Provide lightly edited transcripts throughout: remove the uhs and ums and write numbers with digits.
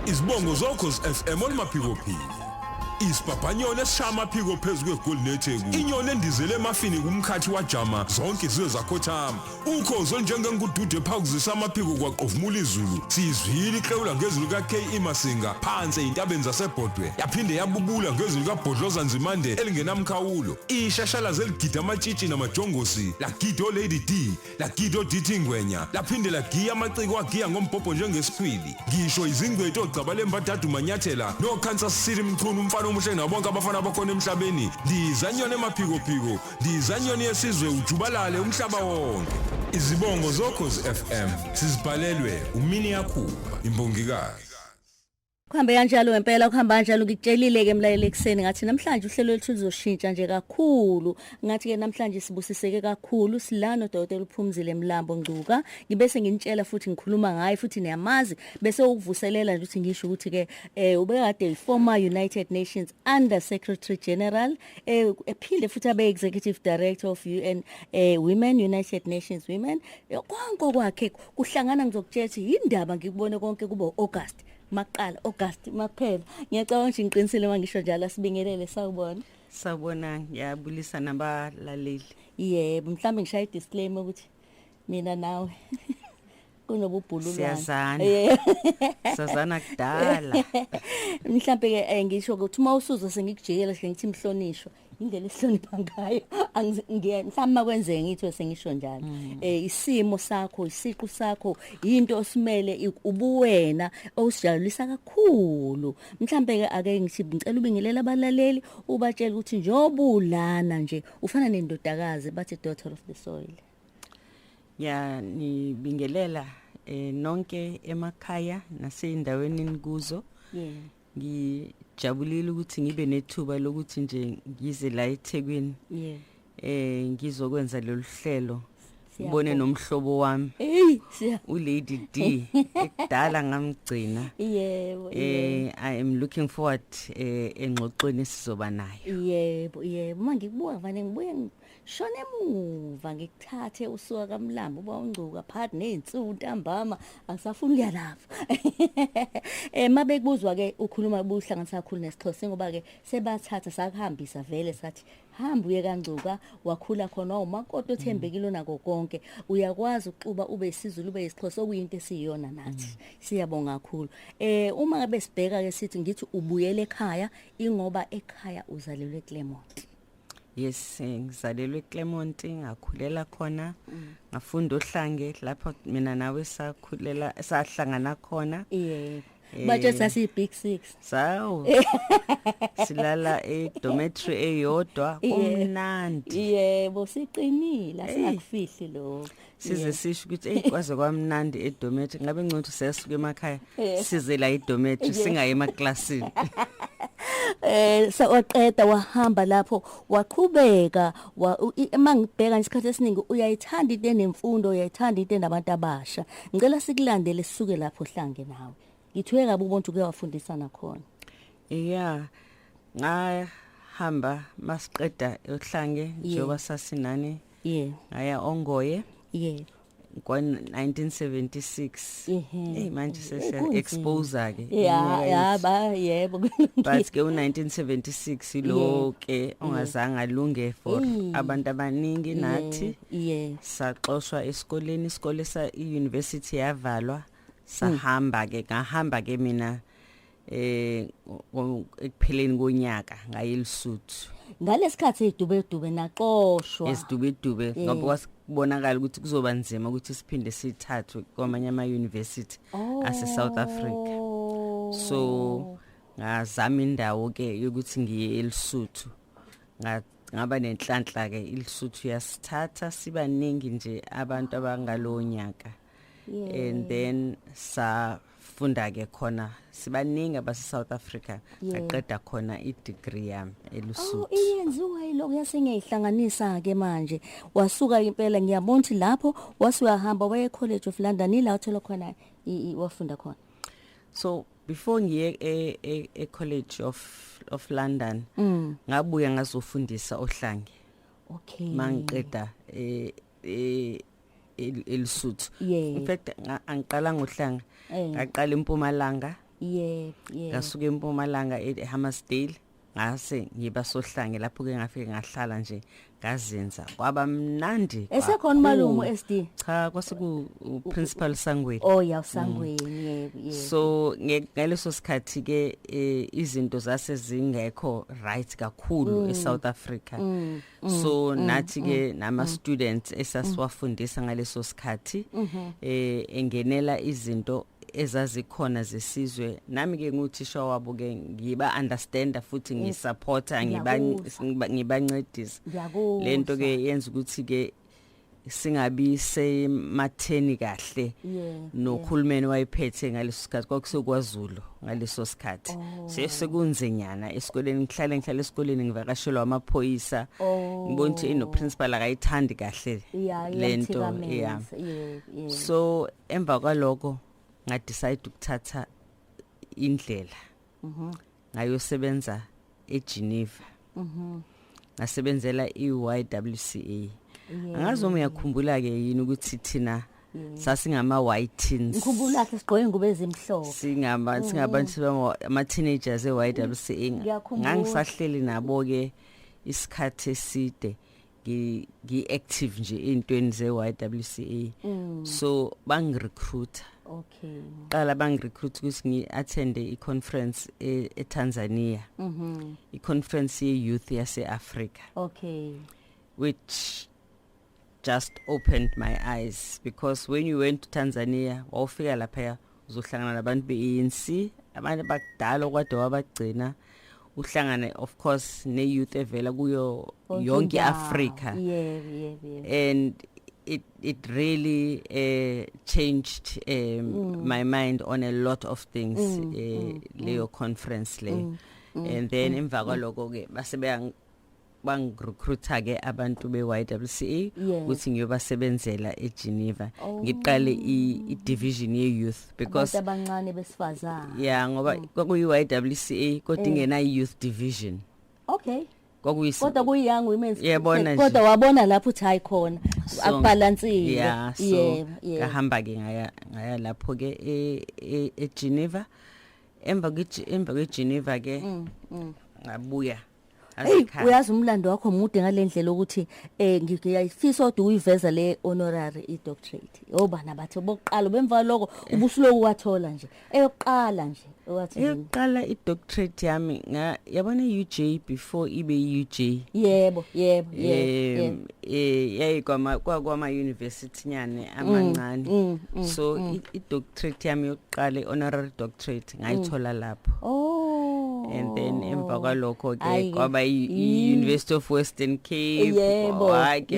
Izibongo zokhozi FM olumaphiko phiko. Isibhabhanyoni esishaya amaphiko phezu kwegoli netheku. Inyoni endizele emafini kumkhathi wajama zonke izizwe zakhothama. Ukhozi olunjengengudude phakuzisa amaphiko kwaqovumula izulu. Sizwile iklewula ngezulu ka-KE Masinga phansi ezintabeni zaseBhodwe. Yaphinde yabubula ngezulu kaBhodloza Nzimande elingenamkhawulo. Ishashalazi eligida amatshitshi namajongosi lagida oLady D, lagida oDT Ngwenya, laphinde lagiya amaciko agiya ngombhobho njengesikhwili. Ngisho izingcweti ogcaba lembadadu manyathela noKansas City Mchunu umfana omuhle nabonke abafana abakhona emhlabeni. Ndizanyoni emaphikophiko, ndizanyoni yesizwe ujubalale umhlaba wonke. Izibongo zokhozi FM sizibhalelwe umini yakhuba imbongikazi. Kuhambe kanjalo ngempela, kuhamba kanjalo. Ngikutshelile ke mlaleli ekuseni ngathi namhlanje uhlelo lwethu luzoshintsha nje kakhulu. Ngathi ke namhlanje sibusiseke kakhulu silana uDokotela uPhumzile Mlambo Ngcuka. Ngibese nginitshela futhi ngikhuluma ngaye futhi niyamazi, bese ukuvuselela nje ukuthi ngisho ukuthi ke ubekade former United Nations Under Secretary General, ephinde futhi abe Executive Director of UN Women, United Nations Women. Konke kwakhe kuhlangana, ngizokutshela ukuthi yindaba ngikubone konke kubo August. Maqala August makuphela. Ngiyacabanga ukuthi ngiqinisile uma ngisho njalo. Asibingelele, sawubona. Sawubona, ngiyabulisa nabalaleli. Yebo, mhlawumbe ngishaya i-disclaimer ukuthi mina nawe kunobubhululwane. Siyazana. Sazana kudala. Mhlawumbe ke ngisho ukuthi uma usuzwa sengikujikela ngithi mhlonishwa, indlela esihlonipha ngayo mhlawumbe makwenzeke ngithi sengisho njalo. Isimo sakho, isiqu sakho, into osimele ubuwena osijabulisa kakhulu. Mhlawumbe ke ake ngithi ngicela ubingelela abalaleli, ubatshele ukuthi njobulana nje ufana nendodakazi, bathi daughter of the soil. Ya, nibingelela nonke emakhaya naseyindaweni nikuzo. Ngijabulile ukuthi ngibe nethuba lokuthi nje ngize la eThekwini. Ngizokwenza lolu hlelo. Ngibone nomhlobo wami. Hey, uLady D ekudala ngamgcina. Yebo. I am looking forward engxoxweni esizoba nayo. Yebo, yebo. Uma ngikubuka manje ngibuye shona emuva ngikuthathe usuka kaMlambo uba ungcuka phakathi nezinsuku ntambama, angisafuni ukuya lapho. Mabekubuzwa ke ukhuluma buhlanganisa kakhulu nesiXhosa ngoba ke sebathatha sakuhambisa vele sathi hamba uye kaNgcuka, wakhula khona umakoti othembekile nako konke. Uyakwazi ukuxuba ube isiZulu ube isiXhosa, okuyinto esiyona nathi. Siyabonga kakhulu. Uma ngabe sibheka ke sithi ngithi ubuyele ekhaya ingoba ekhaya uzalelwe eClermont. Yes, ngizalelwe eClermont, ngakhulela khona, ngafunda oHlange lapho mina nawe sakhulela sahlangana khona. Yebo. Batshe sasi big 6. Sawu. Silala e dormitory eyodwa, kumnandi. Yebo, siqinile, asingakufihli lo. Size sisho ukuthi hey, kwaze kwamnandi e dormitory, ngabe ngcono siyasuka emakhaya size la e dormitory singaye emaklasini. Sawaqeda wahamba lapho waqhubeka, mangibheka isikhathi esiningi uyayithanda into enemfundo, uyayithanda into enabantu abasha. Ngicela sikulandele sisuke lapho hlange nawe. Ngithuke kabi ubontu kuyawafundisa nakhona. Yeah, ngahamba masiqeda eHlange njengoba sasinani. Ngaya Ongoye. Kwa 1976. Hey, manje sesiya expose ke. Yeah, ba yebo. But ke u1976 lo ke ongazange alunge for abantu abaningi nathi. Saxoshwa esikoleni, isikole sa university yavalwa, sahamba ke, ngahamba ke mina ekupheleni konyaka ngaye eLesotho. Ngalesikhathi idube naxoshwa. Esidube ngoba kwasibonakala ukuthi kuzoba nzima ukuthi siphinde sithathwe kwamanye ama university ase South Africa. So ngazama indawo ke yokuthi ngiye eLesotho. Ngaba nenhlanhla ke, iLesotho yasithatha sibaningi nje abantu abangalonyaka. And then safunda ke khona sibaningi abase South Africa, ngaqeda khona i-degree yami eLesotho. Oh, iyenziwa yilokho yasengiyihlanganisa ke manje. Wasuka impela ngiyabona ukuthi lapho wasuyahamba waye College of London, ila uthola khona wafunda khona. So before ngiye e College of London, ngabuya ngazofundisa oHlange. Mangiqeda eLesotho. In fact angiqala ngoHlanga, ngaqala eMpumalanga. Yebo, yebo. Ngasuka eMpumalanga eHammersdale, ngase ngiba sohlange lapho ke, ngafike ngahlala nje, ngazinza, kwaba mnandi. Esekhona umalume kakhulu. SD? Cha, kwase ku principal Sangweni. Oh ya, usangweni, yebo, yebo. So ngaleso sikhathi ke izinto zase zingekho right kakhulu eSouth Africa, so nathi ke nama students esasiwafundisa ngaleso sikhathi engenela izinto ezazikhona zesizwe. Nami ke nguthisha wabo ke, ngiba understanda futhi ngisupporta, ngiba Ngiyakuzwa. ngibancedisa. Ngiyakuzwa. Lento ke yenza ukuthi ke singabi sematheni kahle nokhulumeni wayephethe ngaleso sikhathi. KwakusekwaZulu ngaleso sikhathi. Sekunzenyana esikoleni, ngihlale esikoleni ngivakashelwa amaphoyisa, ngibona ukuthi ino principal akayithandi kahle lento, yeah. Yebo, yebo. So emva kwaloko nga decide ukuthatha indlela, ngayosebenza eGeneva. Ngasebenzela iYWCA. Angazi uma uyakhumbula ke yini ukuthi thina sasingama Y teens. Ngikhumbula kahle, sigqoke ingubo ezimhlophe. Singabantu ama teenagers eYWCA. Ngiyakhumbula. Ngangisahleli nabo ke isikhathi eside, ngi active nje entweni ze YWCA, so bangirecruiter. Qala bangirecruit ukuthi ngi-attend i-conference eTanzania, i-conference ye-youth yase-Africa, which just opened my eyes, because when you went to Tanzania, wawufika lapha uzohlangana nabantu be-ANC, abantu abakudala okade wabagcina, uhlangane of course ne-youth evela kuyo yonke indawo. Africa. Yebo, yebo, yebo. And it really changed my mind on a lot of things, leyo conference le. And then emva kwaloko ke base bangirecruita ke abantu be-YWCA ukuthi ngiyobasebenzela eGeneva, ngiqale i division ye youth, because abantu abancane besifazane. Yeah, ngoba kwakuyi YWCA kodwa ingena youth division. Kwakuyisi Kodwa kuyi Young Women's. Yabona nje. Kodwa wabona lapho uthi hayi khona akubalansile. Yeah, so yebo yebo ngahamba ke ngaya lapho ke eGeneva. Emva kweGeneva ke ngabuya Hey, asekhaya. Uyazi umlando wakho mude ngalendlela ukuthi ngiyayifisa kodwa uyiveza le honorary i doctorate. Obana bathi bokuqala bemva lokho ubusuloku wathola nje. Eyokuqala nje wathi yini? Eyokuqala i-doctorate yami nga yabona i-UJ before ibe i-UJ. Yebo, yebo, yebo. Yayikwama kwama university nyane amancane, so i-doctorate yami yokuqala, i-honorary doctorate, ngayithola lapho. And then emva kwalokho ke Hhayi-ke. kwaba i-University of Western Cape. Hayi ke,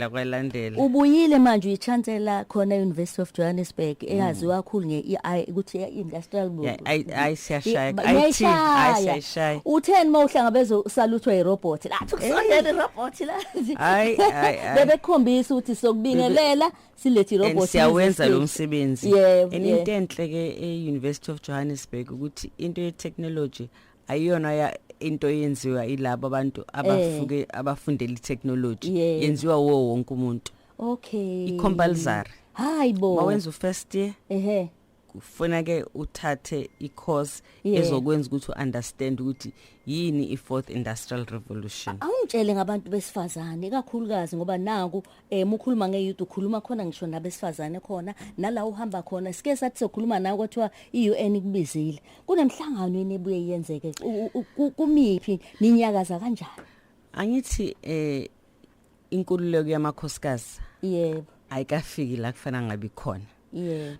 kwalandela. Ubuyile manje uyichancellor khona e-University of Johannesburg, eyaziwa kakhulu nge-EI ukuthi i-industrial. Yeah, I siyashaya IT, I siyashaya. Utheni mawuhlangabeza usaluthwa irobot lathi kusondela irobot la? Hayi, hayi, hayi. Bebekhombisa ukuthi sokubingelela silethe And irobot. siyawenza lo msebenzi. And into enhle ke e-University of Johannesburg ukuthi into ye-technology ayiyona ya into yenziwa ilabo abantu abafuke abafundela i-technology, yenziwa wo wonke umuntu. I-compulsory. Hayi bo. Mawenza u-first year, kufuna ke uthathe i-course ezokwenza ukuthi u-understand ukuthi yini i-fourth industrial revolution. Awungitshele ngabantu besifazane ikakhulukazi, ngoba naku mukhuluma ngeyouth ukhuluma khona ngisho nabesifazane khona nala uhamba khona. Sike sathi sokhuluma nawe kwathiwa iUN ikubizile kunemhlangano yini ebuye yenzeke kumiphi, ninyakaza kanjani? Angithi inkululeko yamakhosikazi ayikafiki la kufanele ngabe khona.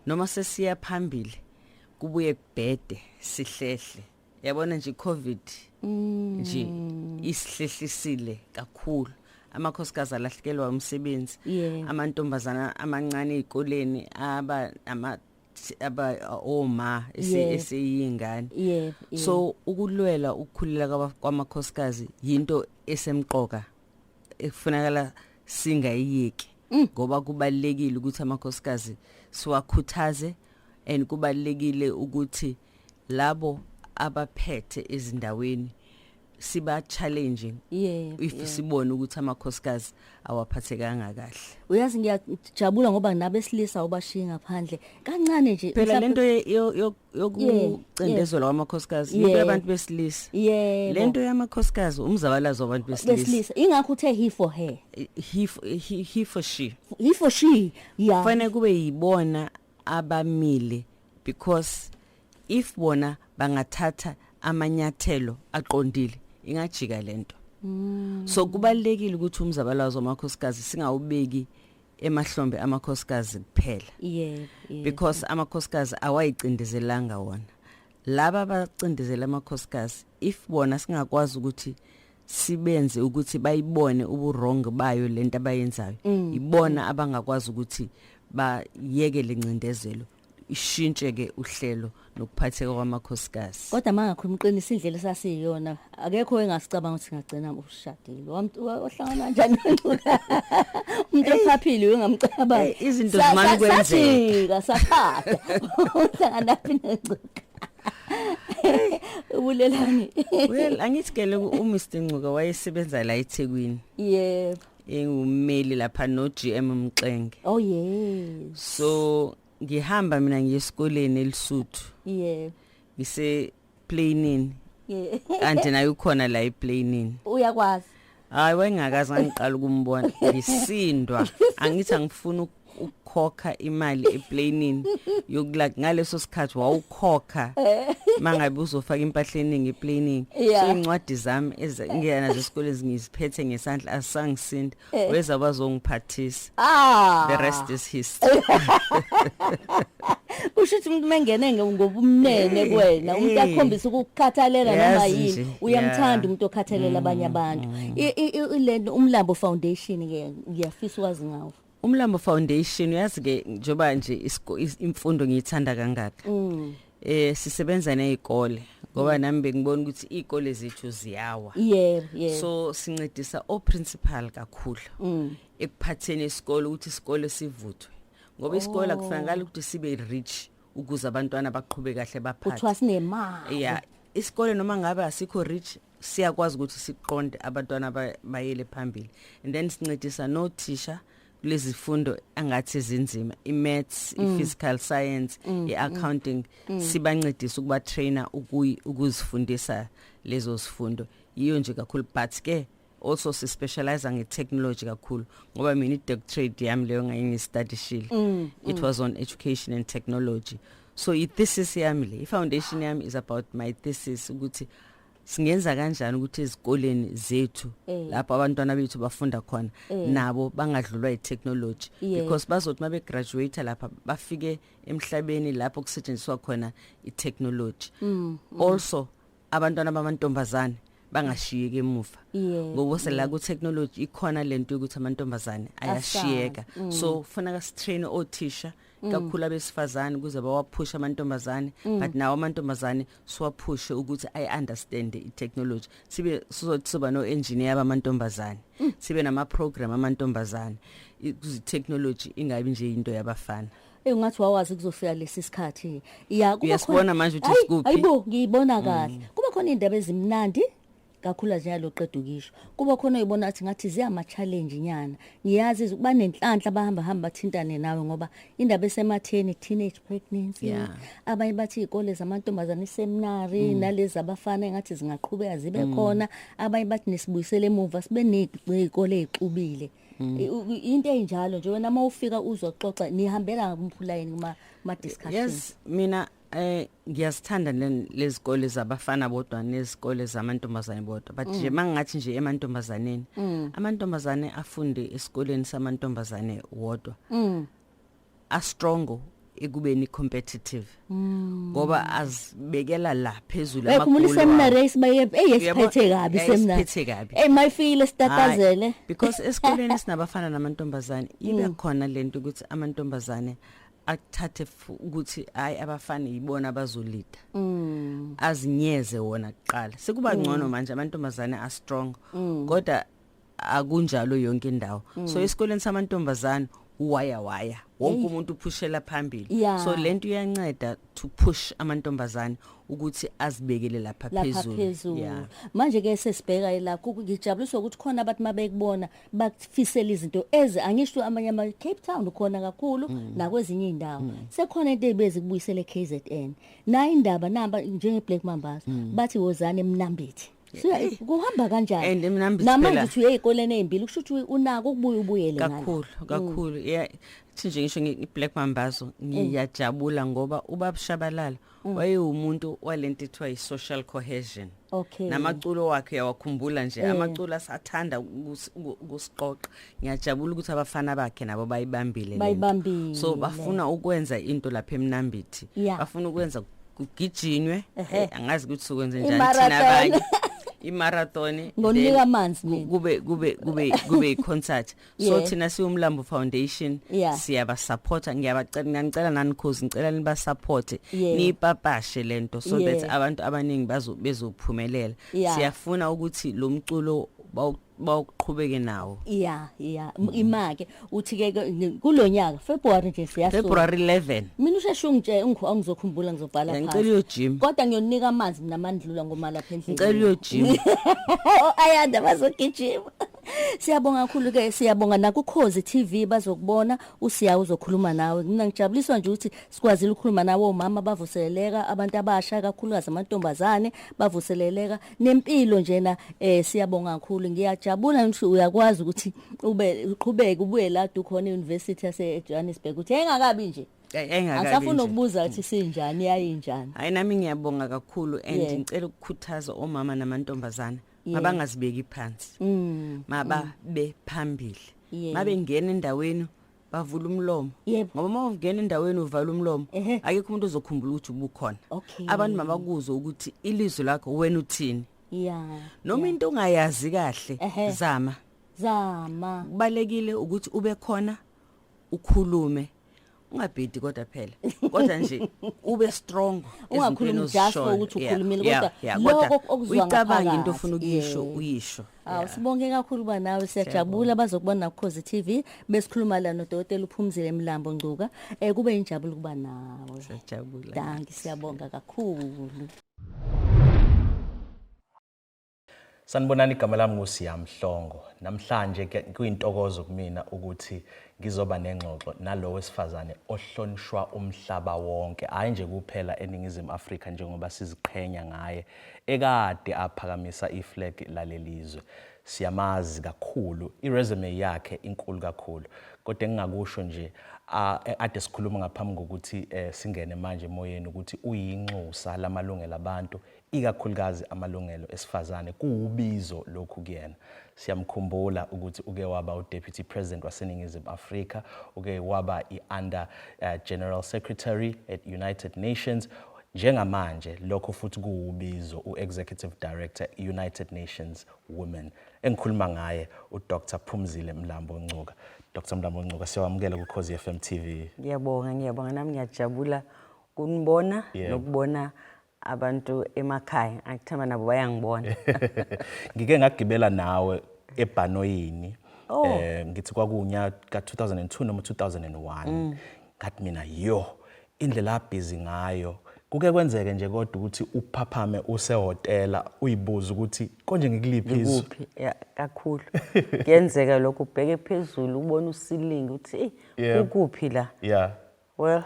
Noma sesiya phambili kubuye kubhede, sihlehle. Yabona nje iCovid nje isihlehlisile kakhulu, amakhosikazi alahlekelwa umsebenzi, amantombazana amancane ezikoleni aba ama aba oma eseyingane. So ukulwela ukukhulula kwamakhosikazi yinto esemqoka ekufunakala singayiyeki, ngoba kubalekile ukuthi amakhosikazi siwakhuthaze, and kubalekile ukuthi labo abaphethe ezindaweni Siba challenging if sibone ukuthi amakhosikazi awaphathekanga kahle. Uyazi, ngiyajabula ngoba nabesilisa ubashiya ngaphandle kancane nje. Phela lento yokucindezelwa kwamakhosikazi into yabantu besilisa. Lento yamakhosikazi umzabalazo wabantu besilisa. Besilisa, ingakho uthe he for her. He for she. He for she, yeah. Kufanele kube yibona abamile, because if bona bangathatha amanyathelo aqondile, ingajika lento. So kubalekile ukuthi umzabalazo wamakhosikazi singawubeki emahlombe amakhosikazi kuphela, because amakhosikazi awayicindezelanga wona. Laba abacindezela amakhosikazi, if bona singakwazi ukuthi sibenze ukuthi bayibone ubu-wrong bayo lento abayenzayo, ibona abangakwazi ukuthi bayeke lencindezelo, ishintshe ke uhlelo nokuphatheka kwamakhosikazi. Kodwa mangakhuluma iqiniso, indlela esasiyona, akekho engasicabanga ukuthi ngagcina ushadile. Wahlangana kanjani noNcuka? Umuntu ophaphile ungamcabanga. Izinto zimane ukwenzeka. Safika sathatha, uhlangana phi noNcuka? Ubulelani? Well, angithi ke lo uMr Ncuka wayesebenza la eThekwini, engummeli lapha no GM Mxenge. Oh yes. So ngihamba mina ngiye esikoleni eLisuthu, ngise planini, kanti naye ukhona la eplanini. Uyakwazi? Hayi, wayengakazi, ngangiqala ukumbona. Ngisindwa, angithi angifuni ukukhokha imali eplanini yokula. Ngaleso sikhathi wawukhokha mangabe uzofaka impahla eningi eplanini. So incwadi zami ngiya nazo esikoleni ngiziphethe ngesandla, asangisinda, weza bazongiphathisa. The rest is history. Kusho ukuthi umuntu mengene ngobumnene kuwena, umuntu akhombisa ukukhathalela noma Yazi yini, nje, uyamthanda umuntu okhathalela abanye abantu. Ile Umlambo Foundation ke, ngiyafisa ukwazi ngawo. Umlambo Foundation, uyazi ke, njoba nje imfundo ngiyithanda kangaka, sisebenza nezikole, ngoba nami bengibona ukuthi izikole zethu ziyawa. yebo yebo So sincedisa o principal kakhulu ekuphatheni isikole, ukuthi isikole sivuthwe, ngoba isikole akufanele ukuthi sibe rich ukuze abantwana baqhube kahle, baphathe. Kuthiwa sinemali. Yeah, isikole noma ngabe asikho rich, siyakwazi ukuthi siqonde abantwana bayele phambili. And then sincedisa nothisha kulezi fundo angathi zinzima, i-maths, i-physical science, i-accounting, sibancedisa ukuba trainer ukuzifundisa lezo zifundo. Yiyo nje kakhulu, but ke also si-specialize nge-technology kakhulu, ngoba mina i-doctorate yami leyo ngayingistadishile, it was on education and technology. So i-thesis yami le, i-foundation yami is about my thesis, ukuthi singenza kanjani ukuthi ezikoleni zethu lapho abantwana bethu bafunda khona nabo bangadlulwa i-technology, because bazothi mabe graduate lapha bafike emhlabeni lapho kusetshenziswa khona i-technology. Also abantwana bamantombazane bangashiyeki emuva, ngoba sela ku technology ikhona lento yokuthi amantombazane ayashiyeka. So kufanele sitrain othisha kakhulu abesifazane ukuze bawaphushe amantombazane, but nawo amantombazane siwaphushe ukuthi ay understand i-technology. Sibe sizothi soba no engineer bamantombazane, sibe nama program amantombazane, ukuze i-technology ingabi nje into yabafana. Ungathi wawazi kuzofika lesi sikhathi ya kuba Uyasibona manje ukuthi Hayi, sikuphi? Hayibo, ngiyibona kahle. Kuba khona indaba ezimnandi kakhulu nje yaloqeda ukisho, kuba khona uyibona athi ngathi ziyama challenge nyana. Ngiyazi ukuba nenhlanhla bahamba hamba bathintane nawe, ngoba indaba esematheni, teenage pregnancy, abanye bathi izikole zamantombazane, seminary, nalezi abafana engathi zingaqhubeka zibe khona. Abanye bathi nesibuyisele emuva, sibe nezikole ezixubile. Into enjalo nje, wena mawufika uzoxoxa, nihambela kumphula kuma ma discussion? Yes, mina ngiyasithanda lezikole zabafana bodwa nezikole zamantombazane bodwa, but nje mangathi nje emantombazaneni, amantombazane afunde esikoleni samantombazane wodwa a strong ekubeni competitive, ngoba azibekela la phezulu. Uyakhumbula amagoli iseminary wabo. esibaye eyesiphethe kabi? Uyabo, Seminary. yayisiphethe kabi. Mayifile sitatazele. Hhayi, because esikoleni esinabafana namantombazane ibe khona lento ukuthi amantombazane akuthathe ukuthi hayi, abafana yibona abazolida, azinyeze wona kuqala. Sekuba ngcono manje, amantombazane a strong, kodwa akunjalo yonke indawo. So esikoleni samantombazane Waya waya wonke umuntu uphushela phambili. So lento iyanceda to push amantombazane ukuthi azibekele lapha lapha phezulu. Phezulu. Manje ke sesibheka la, ngijabuliswa ukuthi khona abantu mabekubona bakufisela izinto ezi, angisho amanye ama Cape Town ukhona kakhulu nakwezinye indawo, sekhona into ezibezi kubuyisele KZN na indaba namba njenge Black Mambazo, bathi wozani eMnambithi. So kuhamba kanjani? And eMnambithi namanje phela- uthi uye ey'koleni ey'mbili, kusho ukuthi unako ukubuya ubuyele ngala. Kakhulu kakhulu, yeah. Thi nje ngisho i-Black Mambazo, ngiyajabula ngoba ubaba Shabalala wayewumuntu walento ethiwa i-social cohesion. Namaculo wakhe uyawakhumbula nje, amaculo asathanda ukusiqoqa. Ngiyajabula ukuthi abafana bakhe nabo bayibambile lento. Bayibambile. So bafuna ukwenza into lapha eMnambithi. Bafuna ukwenza kugijinywe. Angazi ukuthi sokwenze njani thina I-marathon. abanye, i-marathon. Ngokunika Then amanzi mina. kube i-concert. So thina siwuMlambo Foundation siyaba supporta. Ngiyabacela, ngiyanicela nani cause ngicela niba support, niyipapashe lento so that abantu abaningi bezophumelela. Siyafuna ukuthi lo mculo bawuqhubeke nawo. Yeah, imake uthi ke kulonyaka February nje siyasuka. February 11. Mina usheshe ungitshela, angizokhumbula, ngizobhala Ngicela phansi. uyojima. Kodwa ngiyonika amanzi mina mandlula ngoma lapha endlini. Ngicela uyojima. Oh, ayanda bazogijima. Siyabonga kakhulu ke, siyabonga nakuKhozi TV, bazokubona usiya uzokhuluma nawe. Mina ngijabuliswa nje ukuthi sikwazile ukukhuluma nawe, omama bavuseleleka, abantu abasha kakhulukazi amantombazane bavuseleleka nempilo njena. Siyabonga kakhulu, ngiyajabula ukuthi uyakwazi ukuthi ube uqhubeke ubuye la ukhona e-University yase Johannesburg, uthi engakabi nje. Engakabi Asafuna nje. ukubuza ukuthi sinjani, yayinjani. Hayi, nami ngiyabonga kakhulu and ngicela ukukhuthaza omama namantombazana mabangazibeki phansi, mababe phambili, mabengena endaweni bavula umlomo, ngoba uma ungena endaweni uvala umlomo, akekho umuntu ozokhumbula ukuthi ubukhona. Abantu mabakuzwe ukuthi ilizwi lakho, wena uthini, noma into ongayazi kahle, zama. Zama. Kubalekile ukuthi ube khona, ukhulume, ungabhidi, kodwa phela kodwa nje ube strong. Ungakhulumi Ezintweni just for ozishoyo. ukuthi ukhulumile, kodwa kodwa lokho okuzwa uyicabange into ngaphakathi. ofuna ukuyisho, uyisho. Awu, sibonge kakhulu ba nawe, siyajabula bazokubona nakuKhozi TV. Besikhuluma la noDokotela uPhumzile Mlambo Ngcuka. Kube injabulo kuba nawe. Siyajabula. Dankie, siyabonga kakhulu. Sanibonani, igama lami nguSiyamhlongo. Namhlanje ke kuyintokozo kumina ukuthi ngizoba nengxoxo nalo wesifazane ohlonishwa umhlaba wonke, hayi nje kuphela eNingizimu Afrika njengoba siziqhenya ngaye, ekade aphakamisa iflag lalelizwe. Siyamazi kakhulu, iresume yakhe inkulu kakhulu. Kodwa engingakusho nje, ade sikhuluma ngaphambi kokuthi singene manje emoyeni, ukuthi uyinxusa lamalungelo abantu, ikakhulukazi amalungelo esifazane, kuwubizo lokhu kuyena. Siyamkhumbula ukuthi uke waba uDeputy President waseNingizimu Afrika, uke waba i-Under General Secretary at United Nations. Njengamanje lokho futhi kuwubizo, u-Executive Director United Nations Women. Engikhuluma ngaye uDr Phumzile Mlambo Ngcuka. Dr Mlambo Ngcuka, siyawamukela kuKhozi FM TV. Ngiyabonga, ngiyabonga, nami ngiyajabula kunibona nokubona abantu emakhaya, angithemba nabo bayangibona. Ngike ngagibela nawe ebhanoyini. Oh. Ngithi kwakunyaka ka2002 noma 2001. Ngathi mina, yo, indlela abhizi ngayo. Kuke kwenzeke nje kodwa ukuthi uphaphame usehotela uyibuza ukuthi konje ngikuliphi izwe? Ngikuphi? Ya, kakhulu kuyenzeka lokho, ubheke phezulu ubone usilingi uthi, "Eyi, kukuphi la?" Well,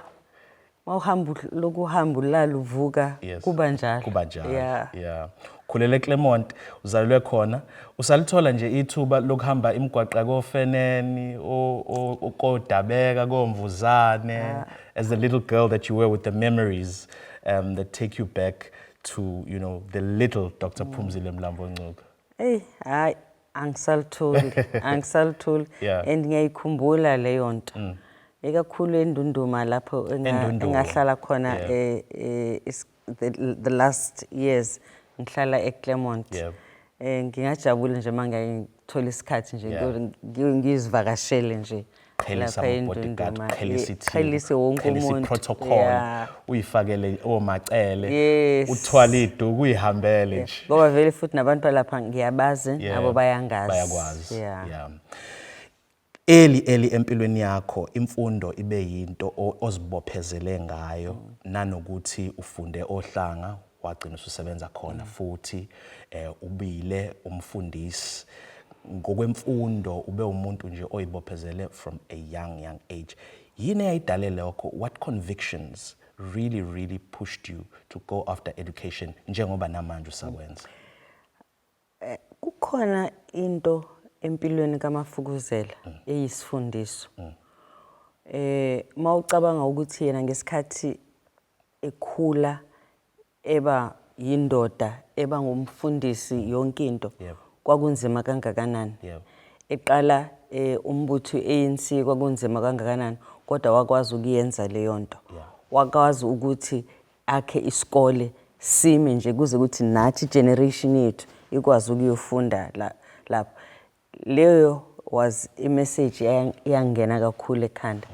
mawuhamba lokuhamba ulala uvuka, kuba njalo. Kuba njalo. Yeah. Khulele eClermont, uzalelwe khona. Usalithola nje ithuba lokuhamba imigwaqo koFeneni, o koDabeka, koMvuzane, as the little girl that you were, with the memories that take you back to the little Dr. Phumzile Mlambo Ngcuka? Ey, hayi, angisalitholi, angisalitholi. And ngiyayikhumbula leyo nto. Ikakhulu eNdunduma lapho eNdunduma. Engahlala khona the last years ngihlala eClermont. Ngingajabula nje mangake ngithola isikhathi nje ngizivakashele nje Qhelisa lapha ama-bodyguard, eNdunduma. qhelisa i-team, Qhelise wonke qhelisa umuntu. i-protocol, uyifakele omacele, uthwale iduku uyihambele nje. Ngoba vele futhi nabantu balapha ngiyabazi, nabo bayangazi. Bayakwazi. Yeah. Yeah. Early empilweni yakho imfundo ibe yinto ozibophezele ngayo, nanokuthi ufunde oHlanga, wagcina ususebenza khona futhi ubile umfundisi ngokwemfundo, ube umuntu nje oyibophezele from a young age. Yini eyayidale lokho? What convictions really really pushed you to go after education, njengoba namanje usakwenza? Kukhona into empilweni kaMafukuzela eyisifundiso. Mawucabanga ukuthi yena ngesikhathi ekhula, eba yindoda, eba ngumfundisi, yonke into, kwakunzima kangakanani. Eqala umbutho ANC, kwakunzima kangakanani, kodwa wakwazi ukuyenza leyo nto. Wakwazi ukuthi akhe isikole sime nje kuze kuthi nathi generation yethu ikwazi ukuyofunda lapho. Leyo was imessage eyangena kakhulu ekhanda.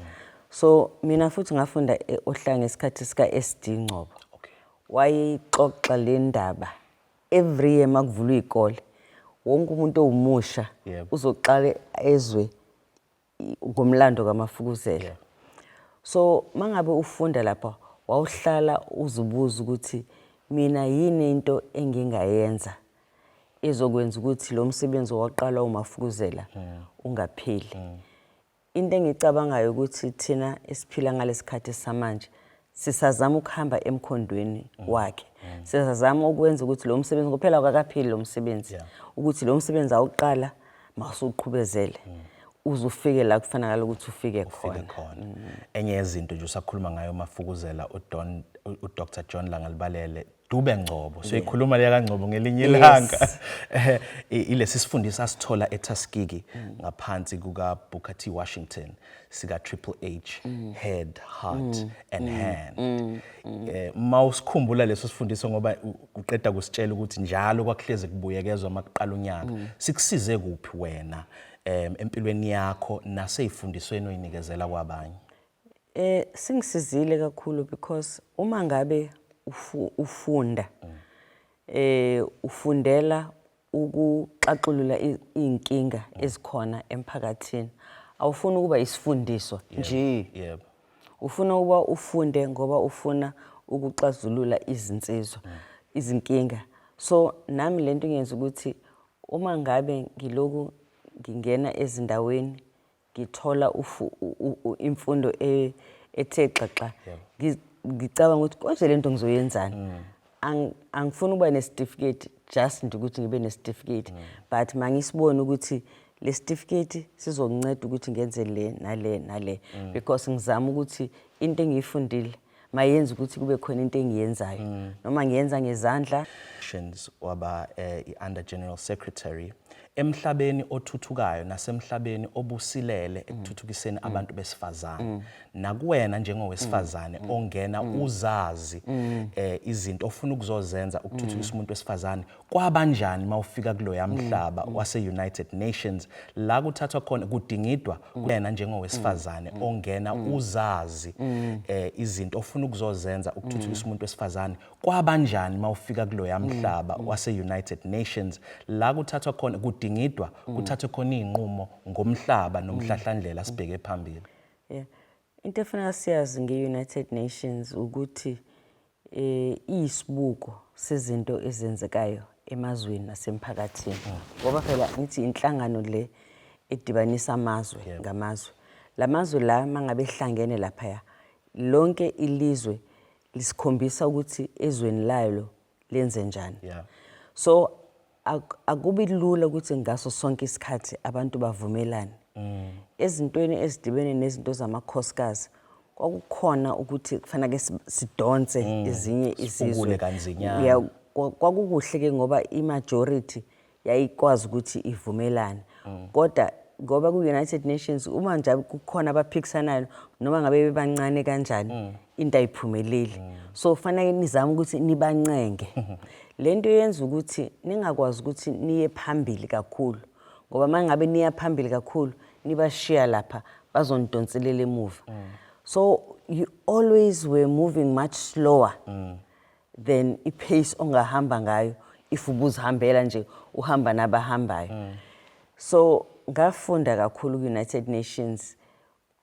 So mina futhi ngafunda oHlanga ngesikhathi sika SD Ngcobo. Wayeyixoxa le ndaba every year makuvulwa izikole, wonke umuntu owumusha uzoqale ezwe ngomlando kaMafukuzela. So mangabe ufunda lapha, wawuhlala uzibuza ukuthi mina yini into engingayenza ezokwenza ukuthi lo msebenzi owaqalwa uMafukuzela ungapheli. Into engicabangayo ukuthi thina esiphila ngalesikhathi samanje sisazama ukuhamba emkhondweni wakhe, sisazama ukwenza ukuthi lo msebenzi, ngoba phela akakapheli lo msebenzi, ukuthi lo msebenzi awuqala mawusuqhubezele uze ufike la kufanele ukuthi ufike ufike khona. Khona. Enye yezinto nje usakhuluma ngayo Mafukuzela, uDon uDr John Langalibalele Dube Ngcobo, soyikhuluma leya kaNgcobo ngelinye ilanga. Ilesi sifundisa asithola eTuskegee ngaphansi kuka Booker T Washington sika Triple H, head, heart and hand. Mawusikhumbula leso sifundiso, ngoba uqeda kusitshela ukuthi njalo kwakuhleze kubuyekezwa makuqala unyaka, sikusize kuphi wena empilweni yakho naseyifundisweni oyinikezela kwabanye? Singisizile kakhulu because uma ngabe ufunda ufundela ukuxaxulula iy'nkinga ezikhona emphakathini, awufuni ukuba isifundiswa nje. Ufuna ukuba ufunde ngoba ufuna ukuxazulula izinsizwa, izinkinga. So nami lento ngenza ukuthi uma ngabe ngiloku ngingena ezindaweni, ngithola imfundo ethe xaxa, ngicabanga ukuthi konje lento ngizoyenzani. Angifuni ukuba nesitifiketi just nje ukuthi ngibe nesitifiketi, but mangisibone ukuthi le certificate sizokunceda ukuthi ngenze le nale nale, because ngizama ukuthi into engiyifundile mayenze ukuthi kube khona into engiyenzayo, noma ngiyenza ngezandla. Nations waba i-under general secretary emhlabeni othuthukayo nasemhlabeni obusilele ekuthuthukiseni abantu besifazane. Nakuwena njengowesifazane ongena uzazi izinto ofuna ukuzozenza ukuthuthukisa umuntu wesifazane, kwabanjani mawufika kuloya mhlaba wase-United Nations la kuthathwa khona kudingidwa? Wena njengowesifazane ongena uzazi izinto ofuna ukuzozenza ukuthuthukisa umuntu wesifazane, kwabanjani mawufika kuloya mhlaba wase-United Nations la kuthathwa khona kudingidwa, kuthathwe khona izinqumo ngomhlaba nomhlahlandlela sibheke phambili? Yeah. Into efanele siyazi nge-United Nations ukuthi iyisibuko sezinto ezenzekayo emazweni nasemphakathini. Ngoba phela ngithi inhlangano le edibanisa amazwe ngamazwe. Lamazwe la mangabe ehlangene laphaya, lonke ilizwe lisikhombisa ukuthi ezweni layo lenze njani. So akubi lula ukuthi ngaso sonke isikhathi abantu bavumelane. Ezintweni ezidibene nezinto zamakhosikazi, kwakukhona ukuthi kufanele sidonse ezinye sifukule izizwe. Kanzinyana. Yeah, kwakukuhle ke ngoba i-majority yayikwazi ukuthi ivumelane. Kodwa ngoba ku-United Nations uma nje kukhona abaphikisanayo, noma ngabe bebancane kanjani, into ayiphumeleli. So kufanele nizame ukuthi nibancenge. Lento yenza ukuthi ningakwazi ukuthi niye phambili kakhulu, ngoba uma ngabe niya phambili kakhulu nibashiya lapha, bazonidonselela emuva. So you always were moving much slower than ipace ongahamba ngayo if ubuzihambela nje, uhamba nabahambayo. So Ngafunda kakhulu ku-United Nations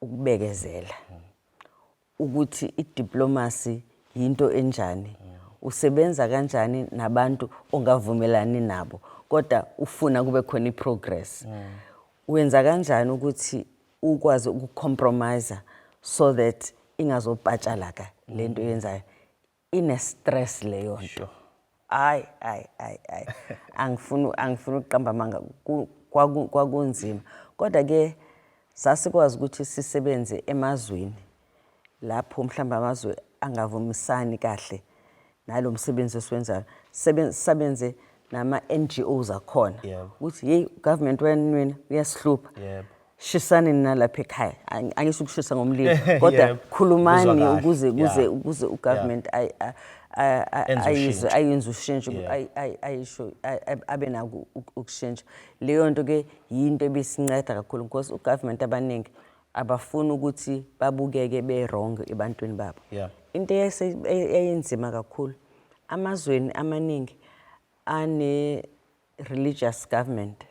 ukubekezela, ukuthi i-diplomacy yinto enjani, usebenza kanjani nabantu ongavumelani nabo kodwa ufuna kube khona i-progress, wenza kanjani ukuthi ukwazi uku-compromise so that ingazopatshalaka lento yenzayo. Ine-stress leyo nto. Hayi, hayi, hayi, hayi, angifuni ukuqamba amanga, kwakunzima, kodwa ke sasikwazi ukuthi sisebenze emazweni lapho mhlawumbe amazwe angavumisani kahle nalo msebenzi esiwenzayo. Sebenze nama-NGOs akhona ukuthi, "Hey, government wenu wena uyasihlupha, shisani nalapha ekhaya." Angisho ukushisa ngomlilo, kodwa khulumani Kuzwa kahle. ukuze ukuze u-government Enze ayizwe, ushintsho. ayenze ushintsho, ayisho, abe nako ukushintsha. Leyo nto ke yinto ebisinceda kakhulu because u-government abaningi abafuni ukuthi babukeke be-wrong ebantwini babo. Into eyayinzima kakhulu, amazweni amaningi ane religious government,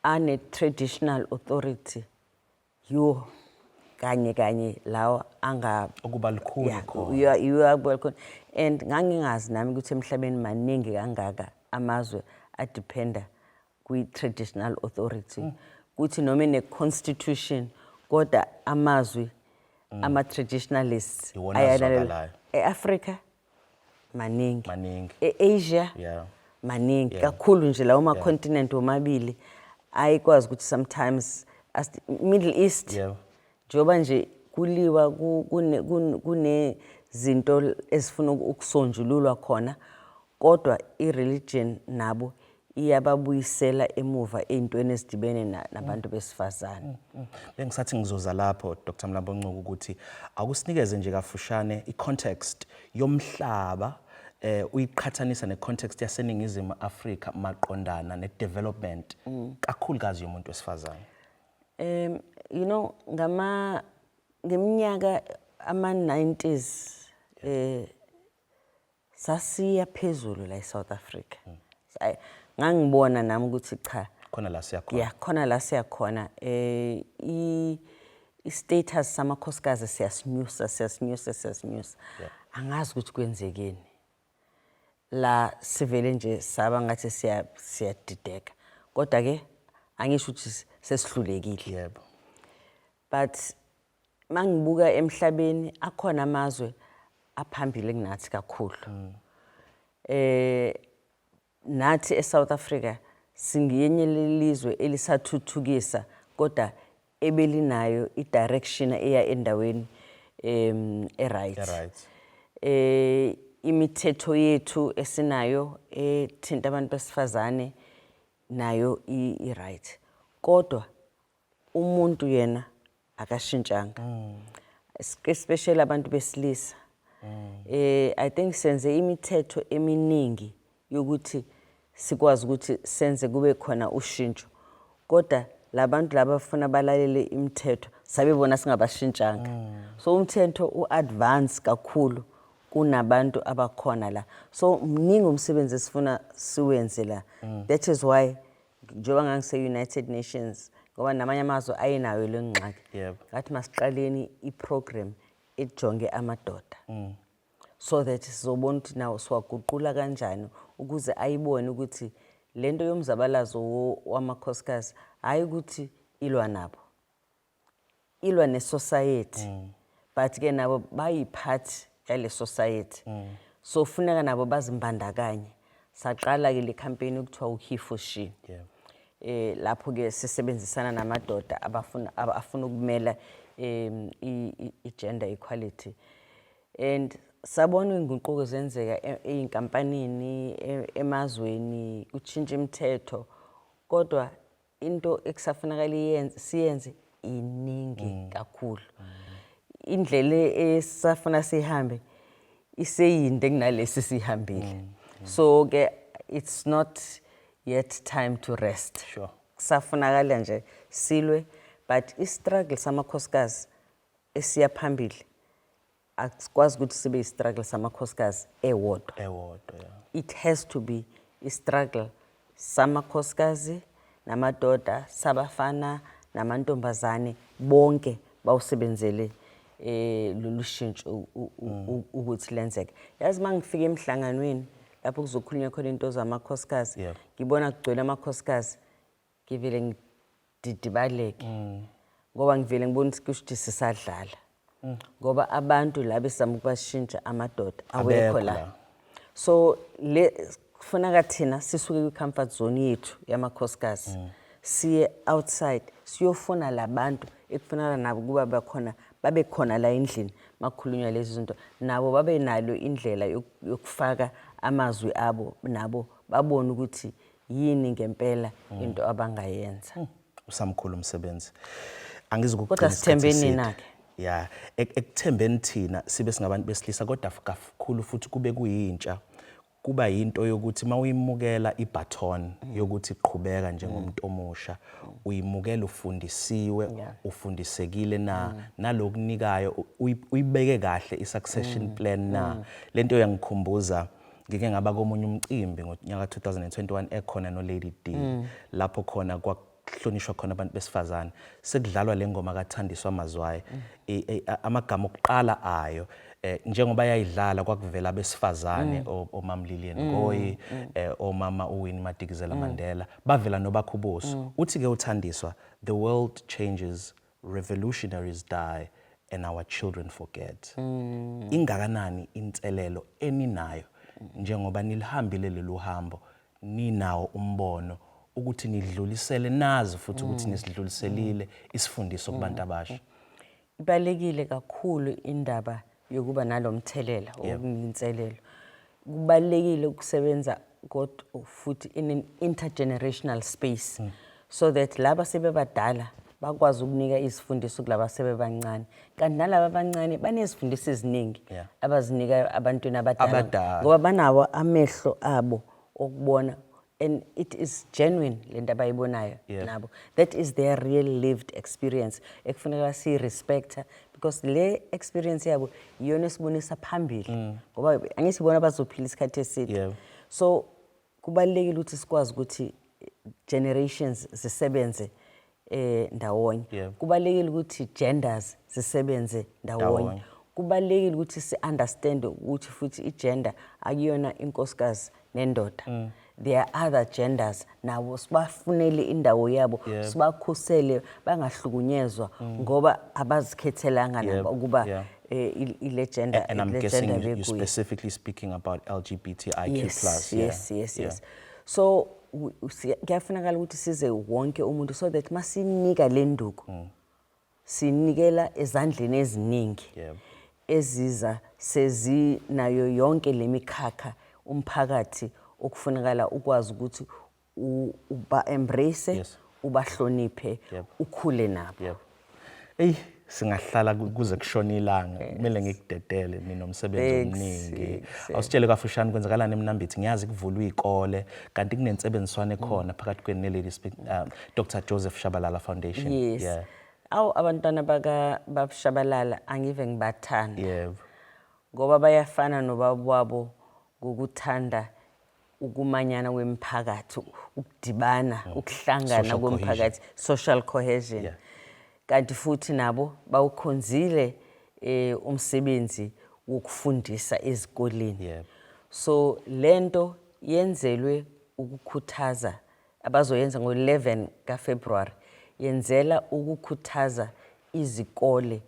ane traditional authority, yo kanye kanye lawa anga Okuba lukhuni khona. Uyakuba lukhuni, and ngangingazi nami ukuthi emhlabeni maningi kangaka amazwe a-dependa kwi-traditional authority, kuthi noma ine-constitution kodwa amazwi ama-traditionalists Iwona ayalalelwa. azwakalayo. E-Afrika maningi. Maningi. E-Asia maningi kakhulu nje, lawo ma-continent womabili ayikwazi ukuthi sometimes Middle East, njengoba nje kuliwa, kunezinto ezifuna ukusonjululwa khona, kodwa i-religion nabo iyababuyisela emuva ey'ntweni ezidibene nabantu besifazane. Bengisathi ngizoza lapho, Dr Mlambo Ngcuka, ukuthi akusinikeze nje kafushane i-context yomhlaba, uyiqhathanisa ne-context yaseNingizimu Afrika maqondana ne-development, kakhulukazi yomuntu wesifazane. Ngama ngeminyaka ama 90s sasiya phezulu la eSouth Africa. Ngangibona nami ukuthi cha, Khona la siyakhona. Yeah, khona la siyakhona. I status samakhosikazi siyasinyusa, siyasinyusa, siyasinyusa. Angazi ukuthi kwenzekeni. La sivele nje saba ngathi siyadideka. Kodwa ke angisho ukuthi sesihlulekile. But mangibuka emhlabeni, akhona amazwe aphambili kunathi kakhulu. Nathi eSouth Africa singenye lelizwe elisathuthukisa kodwa ebelinayo i-direction eya endaweni e-right. E-right. Imithetho yethu esinayo ethinta abantu besifazane nayo i-right. Kodwa umuntu yena akashintshanga. Especially abantu besilisa. I think senze imithetho eminingi yokuthi sikwazi ukuthi senze kube khona ushintsho. Kodwa labantu laba bafuna balalele imithetho sabe bona singabashintshanga. So umthetho u-advance kakhulu kunabantu abakhona la. So mningi umsebenzi esifuna siwenze la. That is why njengoba ngangise-United Nations, ngoba namanye amazwe ayenayo le ngxaki. Ngathi masiqaleni i-program ejonge amadoda. So that sizobona ukuthi nawo siwaguqula kanjani ukuze ayibone ukuthi lento yomzabalazo wamakhosikazi hayi ukuthi ilwa nabo, ilwa ne-society, but ke nabo bayi-part yale society, so funeka nabo bazimbandakanye. Saqala ke le campaign okuthiwa u-He for She, lapho ke sisebenzisana namadoda abafuna afuna ukumela i-gender equality, and sabona inguquko zenzeka ey'nkampanini, emazweni kutshintsha imithetho, kodwa into ekusafunakala iyenze siyenze iningi kakhulu. Indlela esafuna sihambe iseyinde kunalesi sihambile, so ke it's not yet time to rest. Kusafunakala nje silwe, but i-struggle samakhosikazi esiya phambili asikwazi ukuthi sibe i-struggle samakhosikazi ewodwa. Ewodwa, yeah. It has to be i-struggle samakhosikazi. namadoda, sabafana namantombazane, bonke bawusebenzele lolu shintsho ukuthi lenzeke. Yazi, uma ngifika emhlanganweni lapho kuzokhulunywa khona into zamakhosikazi, ngibona kugcwele amakhosikazi, ngivele ngididibaleke, ngoba ngivele ngibona ukuthi kusho ukuthi sisadlala, ngoba abantu la besizama ukubashintsha, amadoda awekho Abekho la. La. So le kufuneka thina sisuke kwi-comfort zone yethu yamakhosikazi, siye outside, siyofuna labantu ekufuneka nabo kuba bakhona, babe khona la endlini makukhulunywa lezi zinto, nabo babe nalo indlela yokufaka amazwi abo, nabo babone ukuthi yini ngempela into abangayenza. Usamkhulu umsebenzi, angizukugcina Kodwa isikhathi sithembe eside. nina-ke. Ya, ekuthembeni thina sibe singabantu besilisa, kodwa kakhulu futhi kube kuyintsha, kuba yinto yokuthi mawuyimukela ibaton yokuthi qhubeka njengomuntu omusha, uyimukela ufundisiwe, ufundisekile na, nalokunikayo uyibeke kahle i-succession plan na. Lento yangikhumbuza ngike ngaba komunye umcimbi ngonyaka 2021 ekhona no Lady D, lapho khona kwakuhlonishwa khona abantu besifazane, sekudlalwa le ngoma kaThandiswa Mazwai. Amagama okuqala ayo, njengoba yayidlala, kwakuvela abesifazane, omama Lilian Ngoyi, omama uWinnie Madikizela Mandela, bavela nobakhubuso. Uthi ke uThandiswa, "The world changes, revolutionaries die and our children forget." Ingakanani inselelo eninayo njengoba nilihambile lolu hambo, ninawo umbono ukuthi nidlulisele, nazi futhi ukuthi nisidluliselile isifundiso kubantu abasha? Ibalekile kakhulu indaba yokuba nalomthelela okuyinselelo. Kubalekile ukusebenza kodwa futhi in an intergenerational space, so that laba sebebadala bakwazi ukunika izifundiso kulaba sebebancane, kanti nalaba abancane banezifundiso eziningi abazinika abantwini abadala, Abadala. ngoba banawo amehlo abo okubona, and it is genuine lento abayibonayo nabo. That is their real lived experience ekufuneka siyi-respecta, because le experience yabo iyona esibonisa phambili, ngoba angisibona bazophila isikhathi eside. So kubalulekile ukuthi sikwazi ukuthi generations zisebenze ndawonye. Kubalulekile ukuthi genders zisebenze ndawonye. Ndawonye. Kubalulekile ukuthi si-understand ukuthi futhi igender akuyona inkosikazi nendoda. There are other genders, nabo sibafunele indawo yabo, sibakhusele bangahlukunyezwa, ngoba abazikhethelanga nabo ukuba ile gender And I'm ile guessing gender you're bekuyo. specifically speaking about LGBTIQ plus. Yes. So kuyafunakala ukuthi size wonke umuntu, so that masinika le nduku, sinikela ezandleni eziningi eziza sezinayo yonke lemikhakha umphakathi okufunakala ukwazi ukuthi uba embrace, ubahloniphe, ukhule nabo. Yebo. Ey, singahlala kuze kushone ilanga. Kumele ngikudedele, ninomsebenzi Thanks, omningi. thanks. Awusitshele kafushane kwenzakalani eMnambithi. Ngiyazi kuvulwe izikole, kanti kunensebenziswano ekhona phakathi kwenu ne-Lady Smith, Dr. Joseph Shabalala Foundation. Yes. Awu, abantwana baka babShabalala, angive ngibathanda. Ngoba bayafana nobaba wabo ngokuthanda ukumanyana kwemiphakathi, ukudibana, ukuhlangana Social cohesion. komphakathi, social cohesion. Kanti futhi nabo bawukhonzile umsebenzi wokufundisa ezikoleni. So lento yenzelwe ukukhuthaza, abazoyenza ngo-11 kaFebruary, yenzela ukukhuthaza izikole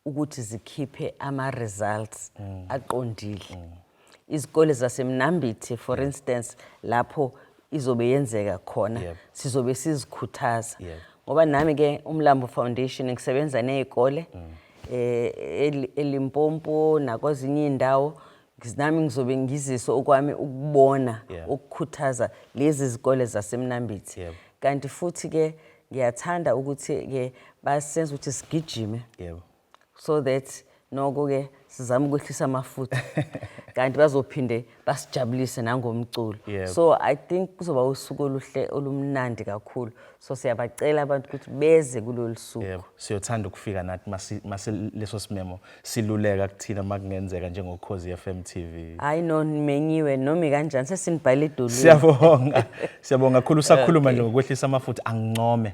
ukuthi zikhiphe ama-results aqondile. Izikole zaseMnambithi, for instance, lapho izobe yenzeka khona, sizobe sizikhuthaza, ngoba nami ke uMlambo Foundation ngisebenza nezikole eLimpopo nakwezinye indawo. Nami ngizobe ngizise okwami ukubona ukukhuthaza lezi zikole zaseMnambithi. Kanti futhi ke ngiyathanda ukuthi ke basenza ukuthi sigijime, so that Noko ke sizama ukwehlisa amafutha kanti bazophinde basijabulise nangomculo. So I think kuzoba usuku oluhle olumnandi kakhulu. So siyabacela abantu ukuthi beze kulolu suku. Yebo, siyothanda ukufika nathi mase leso simemo siluleka kuthina makungenzeka njengoKhozi FM TV. Hayi no, nimenyiwe noma kanjani, sesinibhale edolweni. Siyabonga. Siyabonga kakhulu. Usakhuluma nje ngokwehlisa amafutha, angincome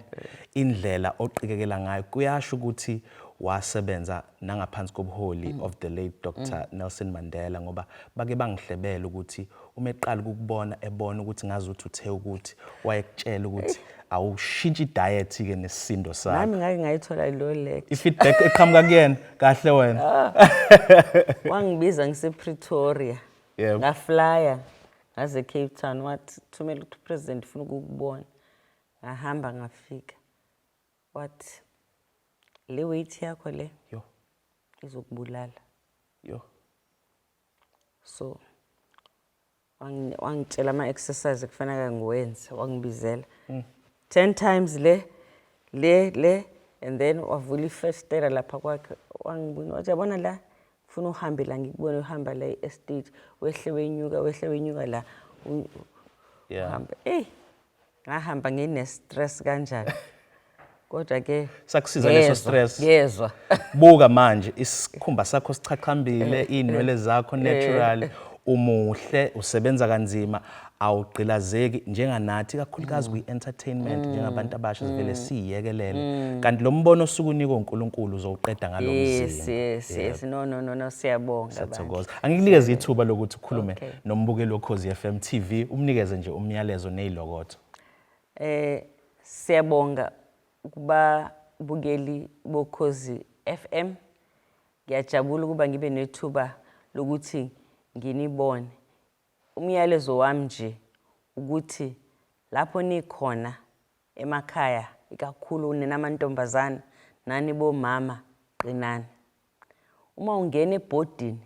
indlela oqikekela ngayo. Kuyasho ukuthi wasebenza nangaphansi kobuholi of the late Dr. Nelson Mandela, ngoba bake bangihlebela ukuthi uma eqala ukukubona ebona ukuthi ngazi ukuthi uthe ukuthi wayekutshela ukuthi awushintshe i-diet ke nesisindo sakho. Nami ngake ngayithola lo lecture. I-feedback eqhamuka kuyena kahle wena. Wangibiza ngise Pretoria. Ngaflya ngaze Cape Town, wathi thumela ukuthi president ufuna ukukubona. Ngahamba ngafika. Wathi le weight yakho le izokubulala. So wangitshela ama-exercise kufanele ngiwenze, wangibizela 10 times le le le, and then wavula ifestera lapha kwakhe, wangibona, wathi yabona la ngifuna uhambe la, ngikubone uhamba la e-estate, wehle wenyuka, wehle wenyuka la, uhambe. Eyi, ngahamba ngine-stress kanjani, kodwa ke Sakusiza leso stress. Ngezwa. Buka manje isikhumba sakho sichachambile, iy'nwele zakho natural, umuhle, usebenza kanzima, awugqilazeki njenganathi kakhulukazi kwi-entertainment njengabantu abasha sivele siyiyekelele. Kanti lo mbono osuke unikwe uNkulunkulu uzowuqeda ngalo mzimba. Yes, no no no no, siyabonga bandla. Siyathokoza. Angikunikeze ithuba lokuthi ukhulume nombukeli woKhozi FM TV, umnikeze nje umyalezo nezilokotho. Siyabonga kubabukeli boKhozi FM. Ngiyajabula ukuba ngibe nethuba lokuthi nginibone. Umyalezo wami nje ukuthi lapho nikhona emakhaya, ikakhulu nina mantombazana nani bomama, qinani. Uma ungena ebhodini,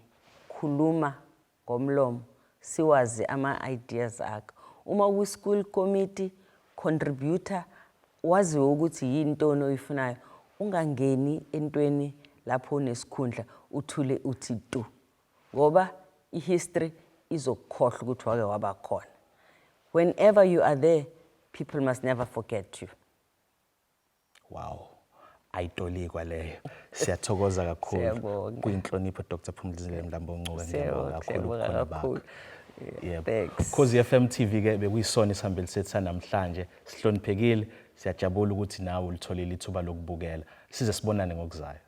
khuluma ngomlomo, siwazi ama-ideas akho. Uma ukwi-school committee, contributor, waziwe ukuthi yintoni oyifunayo. Ungangeni entweni lapho unesikhundla uthule uthi tu, ngoba i-history izokukhohlwa ukuthi wake waba khona. Whenever you are there, people must never forget you. Wow. Ayitolikwa leyo. Siyathokoza kakhulu. Siyabonga. Kuyinhlonipho Dr. Phumzile Mlambo-Ngcuka, ngiyabonga Siyabonga, kakhulu siyabonga ubukhona bakho. kakhulu. Yebo. Thanks. Khozi FM TV ke bekuyisona isihambeli sethu sanamhlanje. Sihloniphekile, siyajabula ukuthi nawe ulitholile ithuba lokubukela. Size sibonane ngokuzayo.